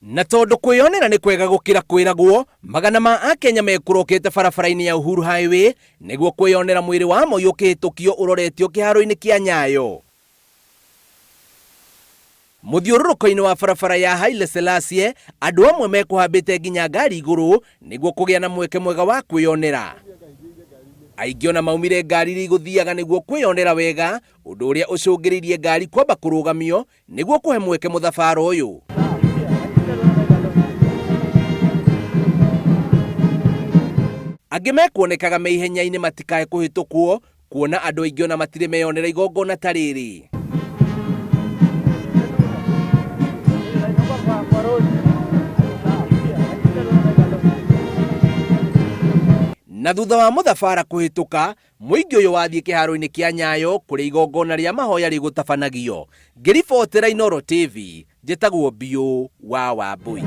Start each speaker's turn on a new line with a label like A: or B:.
A: Na tondũ kwĩyonera nĩ kwega gũkĩra kwĩragwo, magana ma Akenya mekũrokete barabara-inĩ ya Uhuru Highway nĩguo kwĩyonera mwĩrĩ wa Moi ũkĩhĩtũkio ũroretio kĩharo-inĩ kĩa Nyayo. Mũthiũrũrũko-inĩ wa barabara ya Haile Selassie, andũ amwe mekũhambĩte nginya ngari igũrũ nĩguo kũgĩa na mweke mwega wa kwĩyonera. Aingĩ ona maumire ngari iria igũthiaga nĩguo kwĩyonera wega, ũndũ ũrĩa ũcũngĩrĩirie ngari kwamba kũrũgamio nĩguo kũhe mweke mũthabara ũyũ. Angĩ mekuonekaga me ihenya-inĩ matikae kũhĩtũkwo kuona andũ aingĩ ona matirĩ meyonera igongona ta rĩrĩ. Na thutha wa mũthabara kũhĩtũka, Mũingĩ ũyũ wathiĩ kĩharo-inĩ kĩa Nyayo kũrĩa igongona rĩa mahoya rĩgũtabanagio. Ngĩribotera Inooro TV, njĩtagwo Biũ wa Wambũi.